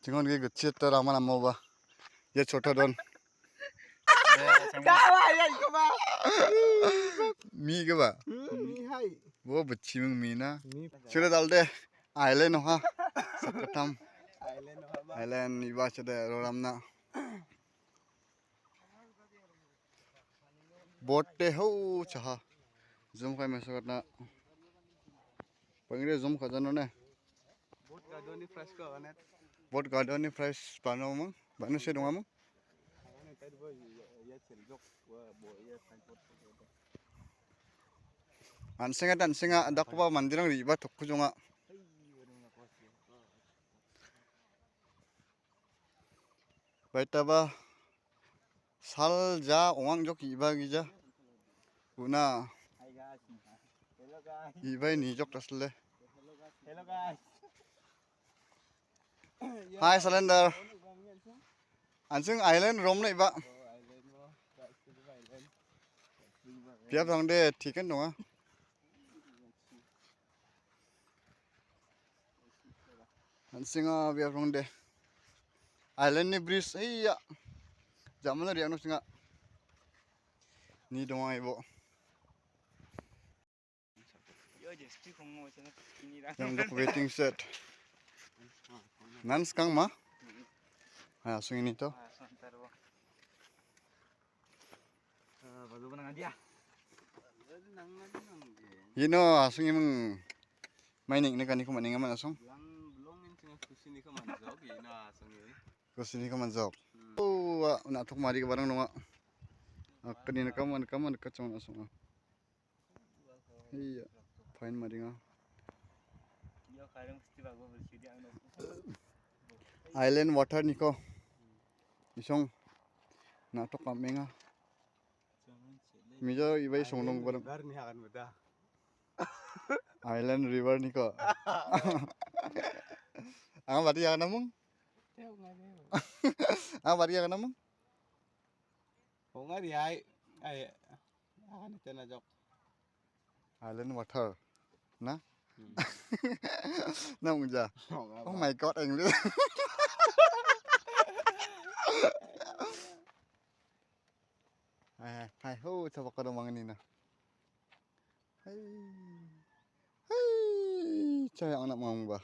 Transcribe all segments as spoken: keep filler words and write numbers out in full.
Chingon ge gitchit ta rama namoba. Ye chota don. Mi ge ba? Hmm, mi hai. Wo bachimung mi na. Mi. Chule dal de. Island oha. Sakatam. Island oha ba. Island iba chede roram na. Boat te ho chaha. Zoom kai masuk na. Pangre zoom ka jano ne. Boat gadoni price ko anet. Boat gadoni price pano mang. Banu se donga mang. An·senga, an·senga, dakgipa manderang re·baa tokkujonga. Baitaba salja ong·angjok re·baagija. Una re·bae nijok ta·sile. Hai, Salender. An·ching island rom na iba. Biap rangde tiken donga. An·chinga biap rangde. Island ni bridge, iya. Jamano riano singa. Ni donga ibo. Yang dok waiting shed. Nan skang ma? Hai, asong ini to. Ino asong imang mining ne kaniko maninga man asong. Kusiniko manjok. Oh, wa, na tok mari ke barang donga. Akani ne kaman, kaman kacang asong. Iya, fine maringa. Island water niko. Isong na·tok kamenga. Mijo ibai songnong barang. Island river niko. Ang bari ya namung? Ang bari ya namung? Island water. Na? Hmm. Na ungja. Oh my God, English. Hai, hai, hai, ho, coba kada mangani na. Hai. Hai, caya anak mang ba.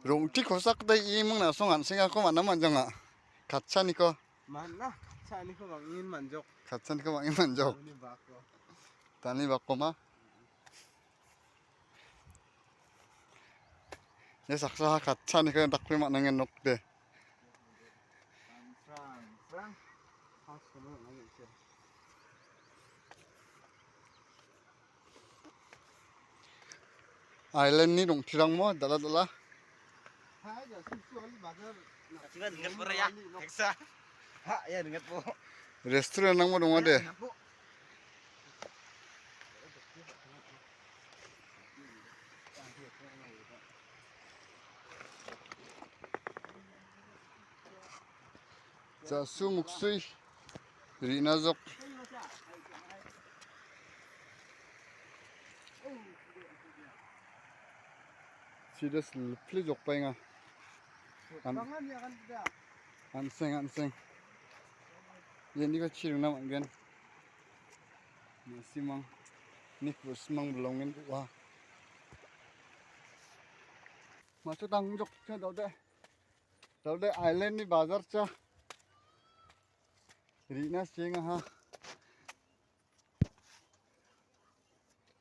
Rong·te kosakde iming na·song an·sengako man·a man·janga. Katchaniko. Man·a, katchaniko bang·en man·jok. Katchaniko bang·en man·jok. Uni bako. Tani bako ma. Ia saksa katchaniko dakpri man·angen nokde. Island-ni rong·terangmo dal·a dal·a. Restaurant-rangba donga de. Ja·su moksui re·na jok. Sida silpli jokbaenga. An-, an·seng, an·seng. Ianiko chi ringna man·gen. Ma·simang, nik bu·simang bilongen ua. Machu tangjok cha dode. Dode island-ni bazar cha. Re·na siengaha.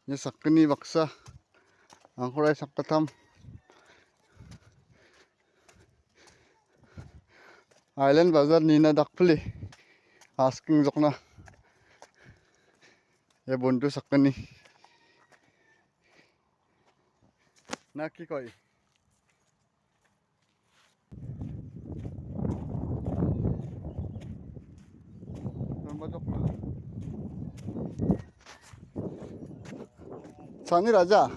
Ia sakgni baksa. Angkorai sakgittam. Island bazar nina dakpile. Asking jokna. Ia bondu sakgni. Naki koi. Sani raja.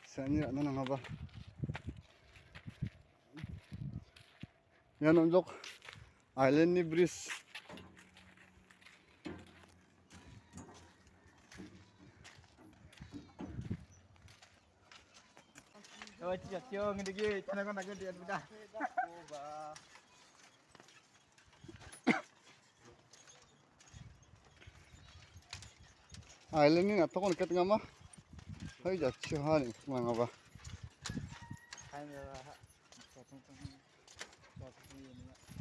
Sani ra·na nangaba. Ian on·jok island-ni bridge. Island-ni na·tokon nikatengama. Hai jatchio ha neng·mangaba.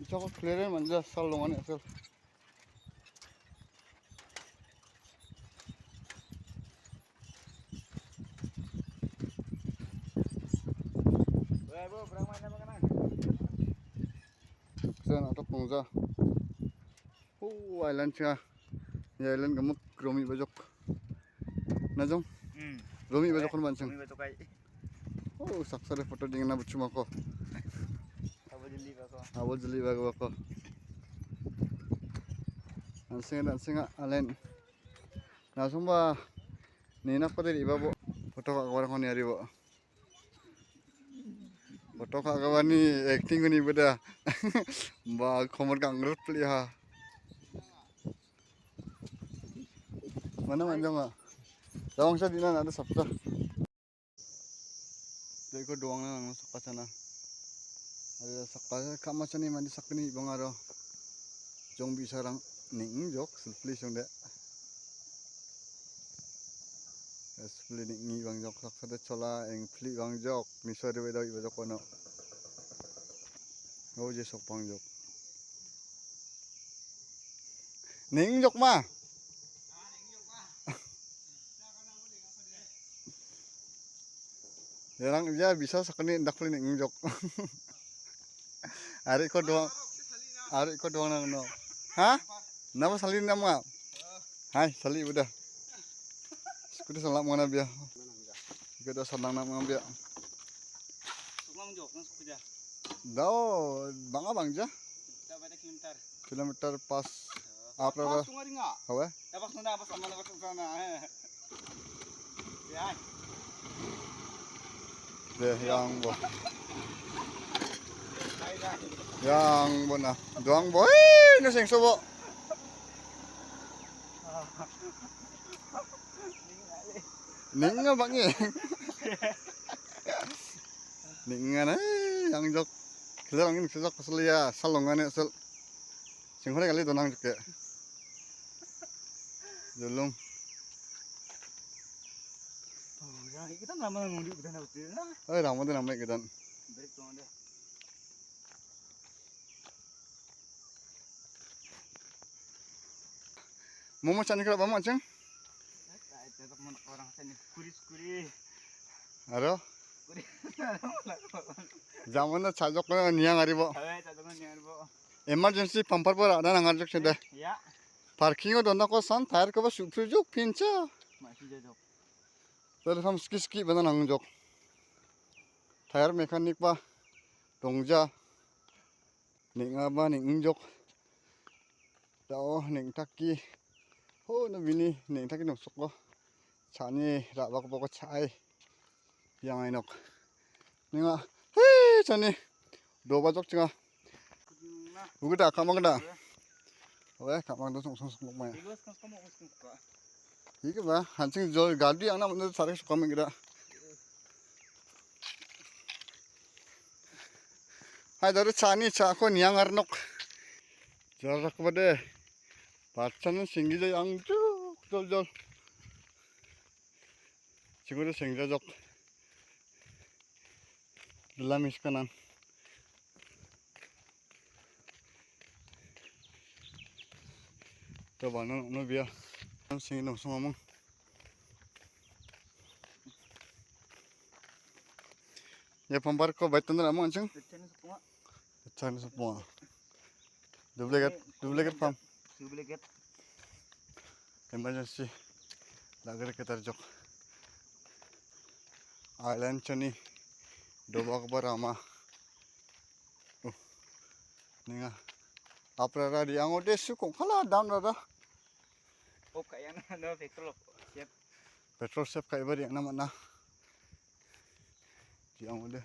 Ichako clear-en manja sal dongani asal. Noksa na·tok pongja. Oh, island chenga. Ia island gemuk romi bajok. Najong? Hmm. Romi bajok kon banseng. Romi bajok ai. Oh, saksade photo dingna buchumako. Abo jeli bako. Abo jeli bako. Ansinga, ansinga, alen. Nasumba, nina pade riba bo. Photo ka kawan kon yari bo. Photo ka kawan ni acting ni beda. Ba, komor ka ngerut peli ha. Mana manjang, ah? Jawang sa dina, ada sapta. Teko doang na nang sakachana. Ada sakka kamachani mandi sakni ibang aro. Jong bisarang ning jok, sulpli song de. Sulpli ning ibang jok, saksa de chola eng pli bang jok, niso de wedo iba jok ono. Oh, je sok bang jok. Ning jok ma. Yarang ya bisa sakni dakpli ning jok. Ari ko doang, ari ko doang nang no. Ha? Nama salin nama? Hai, sali udah. Skuti salam mana biar. Iko da salam nama biar. Sukmang jok, nang sukja. Dao, banga bangja. Kita berapa kilometer? Kilometer pas. Apa, apa? Pas sungai ringa. Apa? Dapat sana, apa sama, dapat sana. Ya. Deh, yang bo. Yang bo na. Doang bo. Eh, no sengso bo. Ninga bangi. Ninga na, eh, yang jok. Kelar angin sejak pasal ya, salongan ya, sel. Sing hore kali donang juga. Dulung. Oh, ya, kita nama ngudi udah na betul na. Eh, rama tu nama kita. Break tu ada. Momo chani kala bama cheng? Orang chani kuri kuri. Aro? Kuri. Jamon na chajok na niang ari bo. Hai, chajok na niang ari bo. Emergency pumper pora ada nang arjok chede. Ya. Parking o dona ko san tire ko ba supri jok pincha. Masih jajok. Tare sam ski ski bana nang jok. Tire mechanic ba dongja. Neng·aba neng·jok. Dao neng·taki. Ho, no bini neng·taki noksoko. Cha·ani ra·bakgipako cha·ai. Yang ainok. Nenga. He, cha·ani. Dobajok chinga. Ugita, kamang gita. Oe, kamang do song song song mai. Iki ba, hansing jol gadi angna mande tarik suka mengida. Hai, dari cha·ani cha·ako niang arnok. Jarak bade. Bachan singgi jai ang juk jol jol. Chinguru sengjajok. Dela miskanan. To bana no bia. Am sing no songomong. Ya pambar ko baitan dara mo anjing. Chani sepunga. Chani sepunga. Duplicate, duplicate pump. Duplicate. Emergency. Lagre ke tarjok. Island chani. Dobak barama. Uh. Ninga. Aprara di ango de su kong kala dam rada. Oh, kayang na, no, petrol. Petrol sep ka·eba re·angna man·a. Re·angode.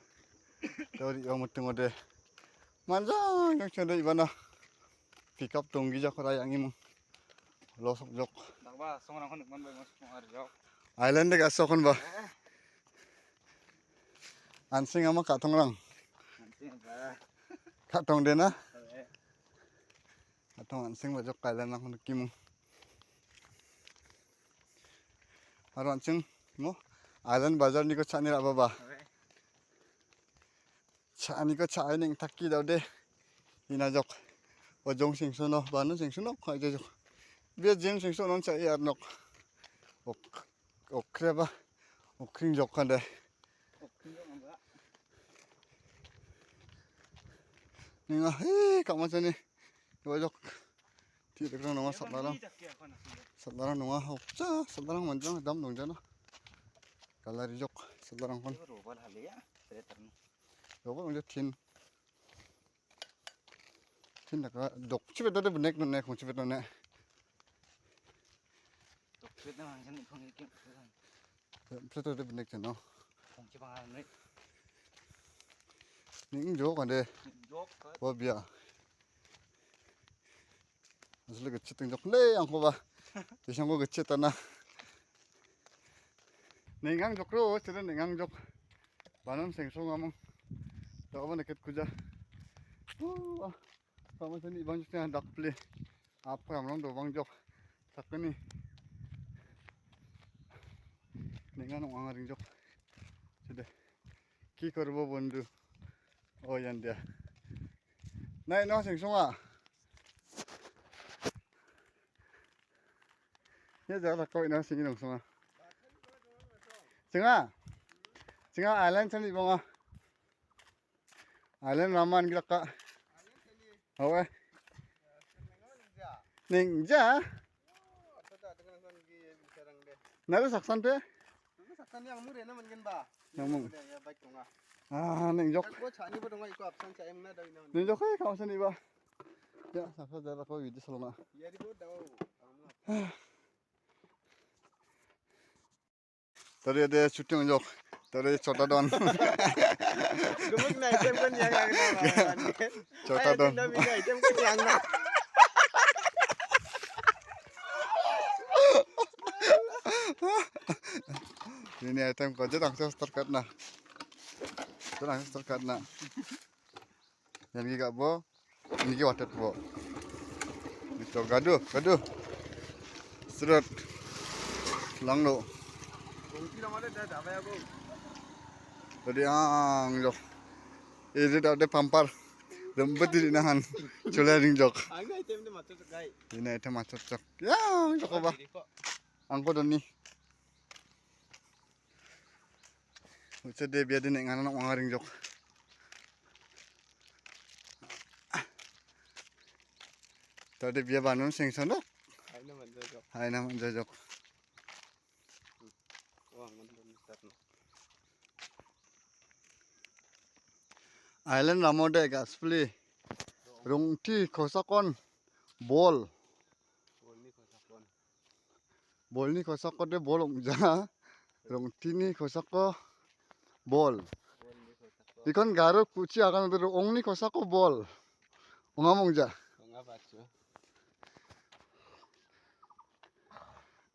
Dao re·ong mitingode. Manjang jang chode ibana. Pickup donggijako ra·angiming. Losok jok. Dakba, songrangko nikmanbai mas songar jok. Island de gasokon ba. Eh. An·seng ama ka·tongrang. An·seng ba. Ka·tong dena. Eh. Ka·tong an·seng ba jok island nangko nikiming. Aro an·seng mo island bazar niko cha·ani ra·baba. Eh. Cha·aniko cha·e neng·take daode. Ina jok. Ojong sengsono, bano sengsono, ka·e jok. Bia jeng sengsono cha·e ar nok. Ok, okreba, okring jok kande. Ninga, he, ka·machani. Ua jok. Ti dekrang nonga sal·arang. Sal·arang nonga, okcha, sal·arang manjang, dam dongjana. Galari jok, sal·arang kon. Roba hale ya, saya terno. Roba ong tin. Tin daka dok chibet dode benek nune kong chibet nune. Dok chibet na hangsan ni kong ikim. Chibet dode benek jano. Kong chibang anu. Ning jok ande. Jok. Wa bia. Asli gechet ting jok le angko ba. Bisangko gechet tana. Nengang jok ro, chere nengang jok. Banan sengsong amang. Jok ba neket kuja. Uh, ah. Sama sini ibang jok dak pli. Apa yang long dobang jok. Sakni. Nengang nong angaring jok. Chere. Ki korbo bondu. Oh, yan dia. Nai no sengsong a. Ia jaga dakko ina sini dong sunga. Singa. Singa island sini bonga. Island raman gilaka. Awe. Ningja. Naru saksan pe. Saksan yang mure na mungkin ba. Namung. Ya baik dong ah. Ah, neng jok. Ko chani ba dong iko absan cha em na dai na. Neng jok kai kau sini ba. Ya, sasa jara ko video salama. Ya di ko dau. Tadi ada syuting jok. Tadi chota don. Gemuk na item kan yang yang na. Chota don. Item kan yang na. Ini item ko aja langsung terkat na. Langsung terkat na. Yang gigi bo, yang gigi watet bo. Itu gaduh, gaduh. Serut. Langlo. Tadi ang jok. Ini dah ada pampar. Rembet di nahan. Chula ring jok. Ini item macet cek. Ya, jok apa? Angko doni. Ucha de bia de neng·ana nok ong·a ringjok. Tade bia banon sengson dok. Aina manja jok. Aina manja jok. Wah, manja jok. Island ramode gaspli rongti kosakon bol. Bolni kosakon. Bolni kosako de bol ong·ja. Rongtini kosako bol. Bolni kosako. Ikon garo kuchi agan ro-, ongni kosako bol. Ongam ong·ja. Ong·a bacho.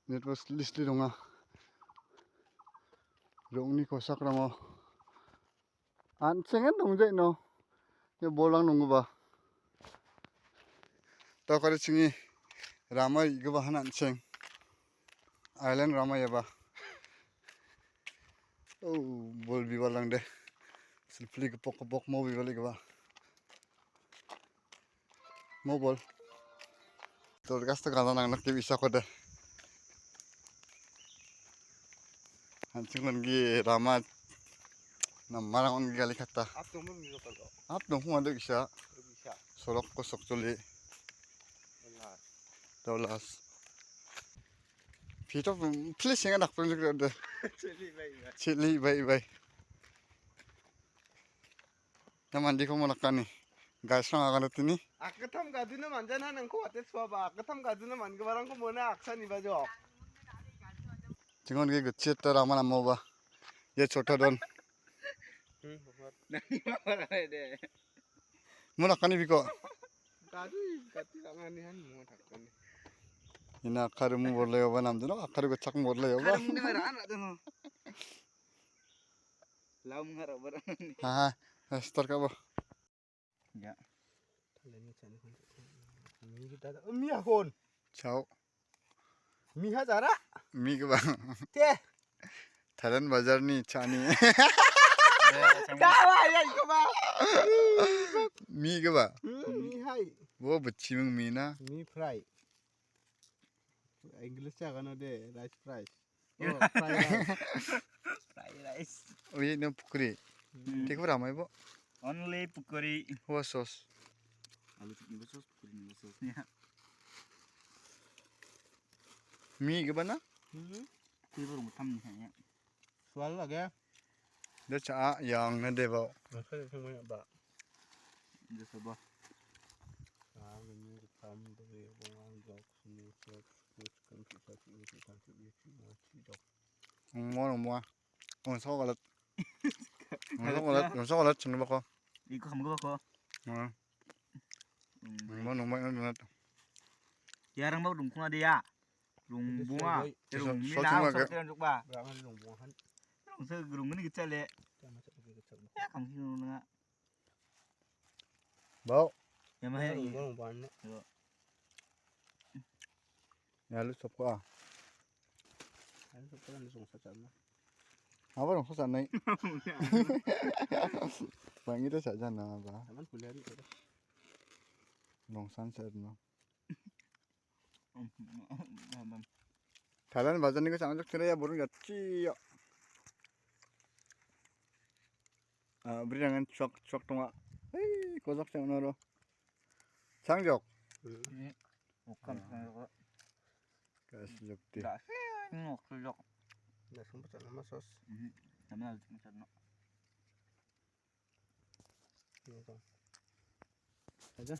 Net bos list li donga. Rongni kosakrango. An·sengen dongjai no. Ia bolang nonggipa. Tokari chingni rama igipa han an·seng. Island rama iaba. Oh, bol bibalrang de. Silpli gipok gipok mo bibal igipa. Mobol. Tol gas to gana nang nak bisa kode. Hancing lagi rama. Namarang on gali kata. Ap dong pun bisa kalau. Ap dong pun ada bisa. Bisa. Sorok kosok culi. Dolas. Dolas. Pito please yang anak pun juga ada. Cili bai bai. Cili bai bai. Yang mandi ko melakukan nih. Guys, orang akan datang nih. Akatham gaduna manjana nangko ate suaba. Akatham gaduna man gebarang ko mona aksa ni bajo. Tingon ke gecit ta rama nama ba. Ye chota don. Hmm, bobot. Nani ma ba de. Mo nakani biko. Gati, gati rangani han mo takani. Ina akaru mo borle ba nam dino, akaru gecak mo borle ba. Akaru mo ni ma ran ra dino. Lau mo ngara ba ran ni. Ha ha, star ka ba. Ya. Mi kita da, mi akon. Chao. Mi ha jara. Mi ke ba. Te. Thailand bazar ni chani. Dawa ya iko ba. Mi ke ba. Hmm, mi hai. Wo bechimung mi na. Mi fry. English cha kano de, rice fry. Oh, fried rice. Fried rice. Oi, no pukuri. Hmm. Tiko ramai bo. Only pukuri. Hua sauce. Alu ni sauce, pukuri ni sauce. Ya. Mi ke bana? Hmm. Pukuri baru mutam ni ya. Sual lagi. Dia cha yang na de ba. Masa dia semua ba. Dia sebab. Ah, ini hitam dari bunga jok sini jok. Mo, mo. Ong so galat. Ong so galat, ong so galat, chini bako. Iko kamu bako. Hmm. Mo, mo, mo, mo. Ya rang bau dungkung ada ya. Rungbunga. Rung mina so so so. Rung se rung ni kecale. Ya kamu sih nuna. Bau. Ya mah ya. Ya lu sop ka. Alu sop ka ni song sa chana. Apa dong sa nai? Bang itu saja na ba. Aman kuliah ni. Dong san sa no. Thailand bazar ni ko sangjak kira ya burung ya cia. Ah, beri jangan cuak cuak tonga. Hei, kozak cang naro. Sangjak. Bukan sangjak. Kas jok ti. Dah sih ngok sangjak. Dah sempat nama sos. Nama lagi sangjak. Aja.